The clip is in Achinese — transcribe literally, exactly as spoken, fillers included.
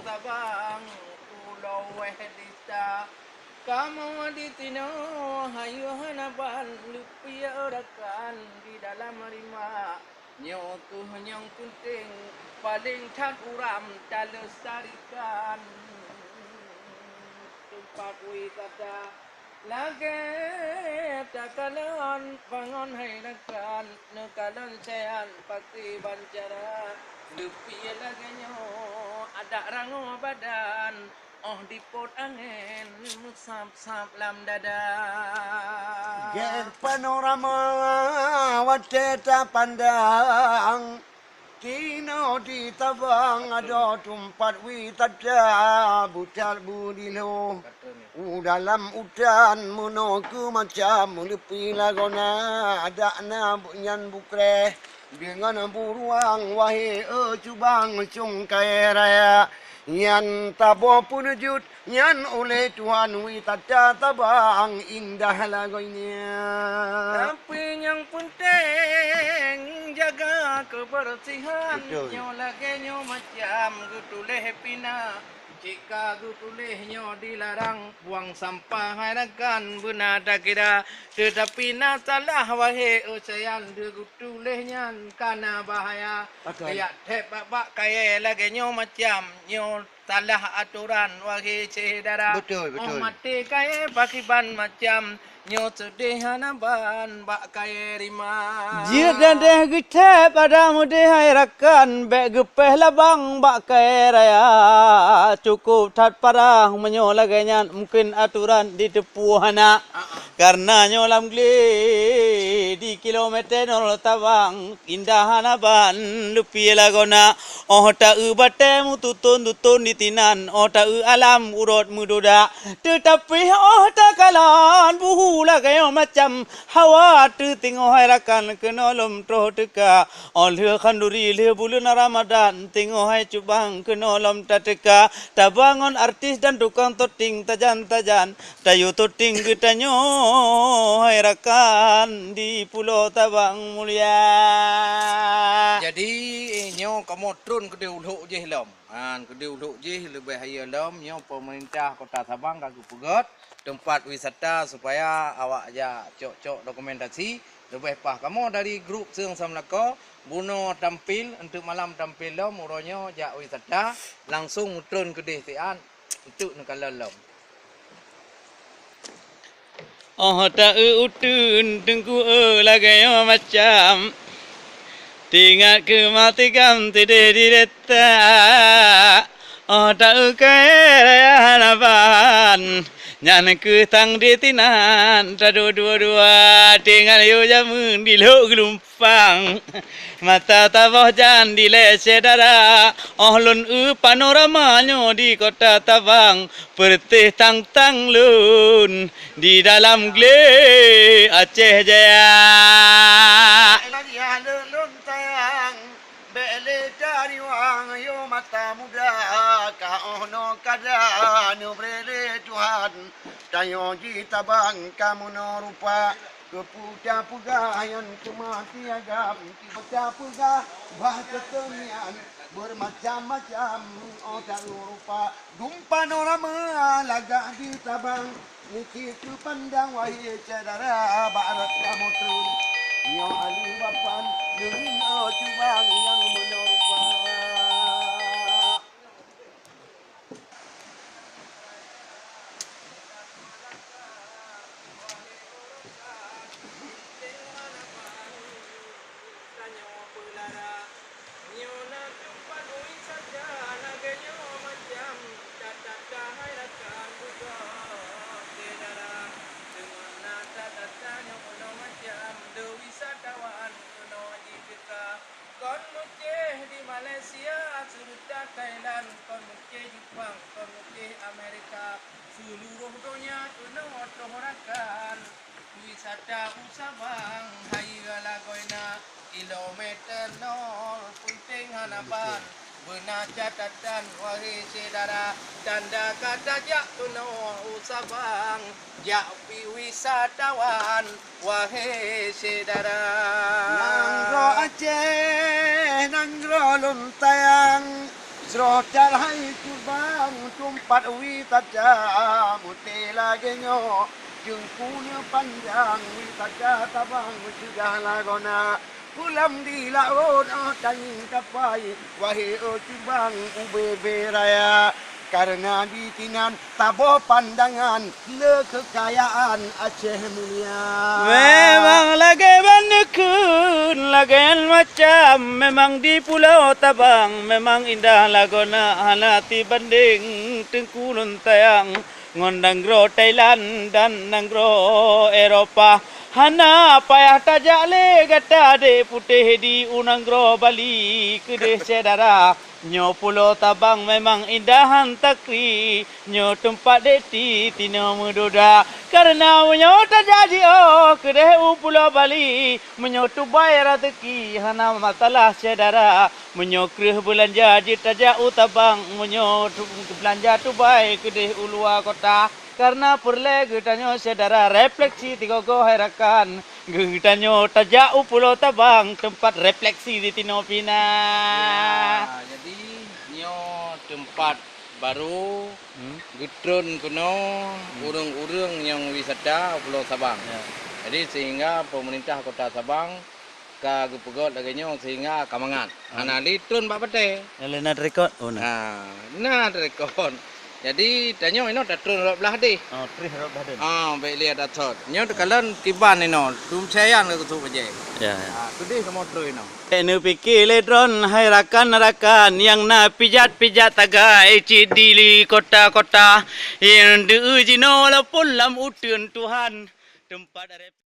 Sabang pulo wéh dita, kamoe di tinoe hayeu hana ban, leupie rakan di dalam rima. Nyoe kheueh nyang peunteng, paleng that uram talestarikan teumpat wisata. Lagée takalon bangon hai rakan, neukalon sayan paké bancara. Leupie lagée nyoe adak rangoe badan, óh dipot angén meusab-sab lam dada. Gét panorama watée tapandang, tinoe di Tabang adoe teumpat wisata butat budilo. U dalam utan meunoe keu macam leupie lagoena, adak na nyan bukreh deungon buruang, wahé e cubang sungkai raya. Nyan taboh peuneujut nyan uleh Tuhan, wisata Tabang indah lagoe nyan. Tapi nyang peunteng jaga keubeursihan. Betul. Nyoe lagée nyoe macam geutuléh pina. Cit ka geutuléh nyoe dilarang buang sampah hai rakan, beuna takira. Teutapi na salah wahé e sayan, deuh geutuléh nyan kana bahaya. Betul. Kajak thép bak-bak kayée lagée nyoe macam nyoe. Salah atoran, wahé syedara. Betul, betul. Óh maté kayée pakriban macam nyoe seudeh hana ban bak kayée rima. Jeuet dadeh geuthép pada meudeh hai rakan, bék geupéh labang bak kayée raya. Cukôp that parah meunyoe lagée nyan, mungken atoran jiteupue hana. Ah, ah. Kareuna nyoe lam glé di kilometer nol Tabang, indah hana ban leupie lagoena. Óh taeu batée meututon-tuton di tinan, óh taeu alam urot meudoda. Teutapi óh takalon buhu lagée nyoe macam, hawa teuh teungoh hai rakan keunoe lom troh teuka. Óh lheueh khanduri lheueh buleuen Ramadan, teungoh hai cubang keunoe lom tateuka. Tabangon artis dan tukang toting tajan-tajan. Tayue toting geutanyoe hai rakan di Pulo Tabang mulia. Jadi, nyoe kamoe tron keudeh u Lhok jih lom. Han, keudeh u Lhok jih leubeh hayeu lom, nyoe peumeurintah Kota Sabang ka geupeugét teumpat wisata supaya awak jak cok-cok dokumentasi. Leubeh paih kamoe dari grup Seung Samlakoe, bunoe tampil, eunteuk malam tampil lom, uroe nyoe jak wisata, langsong tron keudeh siat, eunteuk neukalon lom. Óh taeu uteuen teungku e lagée nyoe macam, teuingat keu matigam sideh di reta. Óh taeu kayée raya hana ban, nyan keuh sang di tinan tadua-dua. Teuingat yue jameun di Lhok geulum pang. Mata taboh jan dilée syedara, óh lôn eu panorama nyoe di Kota Tabang, peureutéh tang-tang lôn di dalam glé Aceh Jaya. Lôn sayang, bék lé tariwang, yo mata muda, ka óh noe kada neubré lé Tuhan, tanyoe jitabang ka meunoe rupa. Keupeue tapeugah nyan teuma tiagam, keupeue tapeugah bah teuteun nyan beumacam-macam, óh taeu rupa. Dum panorama lagak di Tabang, niki teupandang wahé syedara, bak rot kamoe tron. Nyoe aleuh bapan, deungon óh cubang nyang meunoe rupa. Tanyoe peulara, nyoe na teumpat wisata lagée nyoe macam, that-that hai rakan buka syedara. Deungon na that-that nyoe bunoe macam, deuh wisatawan keunoe jiteuka. Kon Meucéh di Malaysia, seureuta Thailand, kon Meucéh Jepang, kon Meucéh Amerika, seuluruh donya keunoe troh rakan. Wisata u Sabang hayeue lagoena, kilometer nol peunteng hana ban. Beuna catatan, wahé syedara, tanda ka tajak keunoe u Sabang. Jak pih wisatawan, wahé syedara. Nanggroe Aceh, nanggroe lôn sayang. Roh cat hai cubang, teumpat wisata meuté lagée nyoe. Teungku neupanjang wisata tabang, meuseudah lagoena. Pulam di laôt, oh, tangieng tapai, wahé, oh, cubang ubé-bé raya. Kareuna disinan saboh pandangan le keukayaan Aceh mulia. Memang lagée ban neukheun, lagée macam, memang di Pulo Tabang, memang indah lagoena hana tibandeng Teungku lôn sayang ngon nanggroe Thailand dan nanggroe Eropa. Hana payah tajak lé gata dek putéh di u nanggroe Bali keudeh syedara. Nyoe Pulo Tabang memang indahan takri, nyoe teumpat dek ti tinoe meudoda. Kareuna meunyoe tajak jiôh keudeh u Pulo Bali, meunyoe tubai raseuki hana masalah syedara. Meunyoe kreueh beulanja jeuet tajak u Tabang, meunyoe tu-, beulanja tubai keudeh u luwa kota. Kareuna peureulée geutanyoe syedara refleksi tigogo hai rakan. Geutanyoe tajak u Pulo Tabang, teumpat refleksi di tinoe pina. Ya, jadi nyoe teumpat baru Hmm. geutreun keunoe Hmm. ureuëng-ureuëng nyang wisata u Pulo Sabang. Ya. Jadi sehingga pemerintah Kota Sabang ka geupeugét lagée nyoe sehingga ka mangat. Ah. Hana lé treun bak batée. Nyang lé na rekod? Oh, na. Ha, na rekod. Jadi, tanyoe inoe tatreun rot blah deh. Oh, trih rot blah deh. Ah, bék lé ada thot. Nyoe teukalon kiban inoe, dum sayan ka geusuek bajée. Ya, ya. Ha, keudeh kamoe treun inoe. Eh, neupike lé droen, hai rakan-rakan nyang na pijat-pijat tagai cit di kota-kota. Nyang deuh jinoe walaupun lam uteuen Tuhan, teumpat